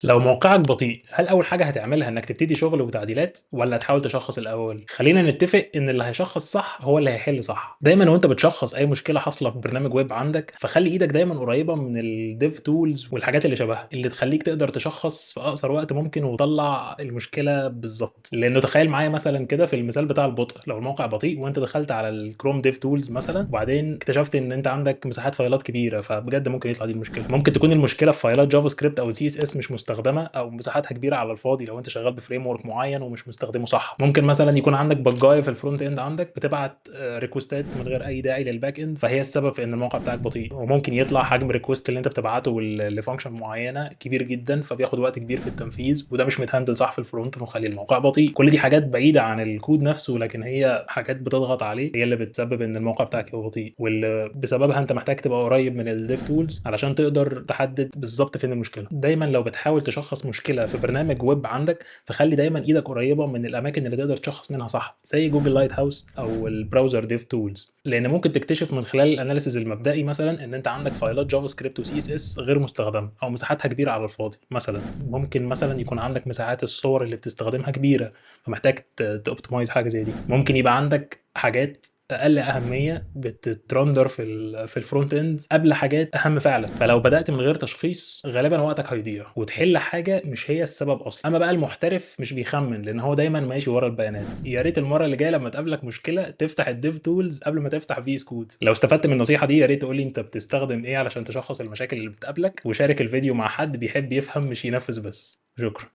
لو موقعك بطيء، هل أول حاجة هتعملها إنك تبتدي شغل وتعديلات ولا تحاول تشخص الأول؟ خلينا نتفق إن اللي هيشخص صح هو اللي هيحل صح. دايمًا وأنت بتشخص أي مشكلة حاصلة في برنامج ويب عندك، فخلي إيدك دايمًا قريبة من ال dev tools والحاجات اللي شبهها، اللي تخليك تقدر تشخص في أقصر وقت ممكن وتطلع المشكلة بالضبط. لأنه تخيل معايا مثلًا كده في المثال بتاع البطء، لو الموقع بطيء وأنت دخلت على ال Chrome dev tools مثلًا، وبعدين اكتشفت إن أنت عندك مساحات فايلات كبيرة، فبجد ممكن يطلع دي المشكلة. ممكن تكون المشكلة في فايلات JavaScript أو CSS مش مستخدمة أو مساحتها كبيرة على الفاضي لو أنت شغال ب framework معين ومش مستخدمه صح. ممكن مثلًا يكون عندك بجاية في ال front end عندك بتبعت requestات من غير أي داعي لل back end، فهي السبب في إن الموقع بتاعك بطيء. وممكن يطلع حجم request اللي أنت بتبعته ل function معينة كبير جدًا، فبياخد وقت كبير في التنفيذ، وده مش متهندل صح في ال front فمخلي الموقع بطيء. كل دي حاجات بعيدة عن الكود نفسه، لكن هي حاجات بتضغط عليه، هي اللي بتسبب إن الموقع بتاعك يبقى بطيء، واللي بسببها أنت محتاج تبقى قريب من ال dev tools علشان تقدر تحدد بالضبط فين المشكلة. دايمًا لو بتحاول تشخص مشكلة في برنامج ويب عندك، فخلي دايمًا إيدك قريبة من الأماكن اللي تقدر تشخص منها صح، زي Google Lighthouse أو ال browser dev tools، لأن ممكن تكتشف من خلال ال analysis المبدئي مثلًا إن أنت عندك فايلات JavaScript و CSS غير مستخدمة أو مساحتها كبيرة على الفاضي مثلًا. ممكن مثلًا يكون عندك مساحات الصور اللي بتستخدمها كبيرة، فمحتاج ت optimize حاجة زي دي. ممكن يبقى عندك حاجات أقل أهمية بتترندر في ال front end قبل حاجات أهم فعلًا، فلو بدأت من غير تشخيص غالبًا وقتك هيضيع وتحل حاجة مش هي السبب أصلًا. أما بقى المحترف مش بيخمن، لأن هو دايمًا ماشي ورا البيانات. يا ريت المرة اللي جاية لما تقابلك مشكلة تفتح ال dev tools قبل ما تفتح VS Code. لو استفدت من النصيحة دي يا ريت تقول لي أنت بتستخدم إيه علشان تشخص المشاكل اللي بتقابلك، وشارك الفيديو مع حد بيحب يفهم مش ينفذ بس. شكرًا.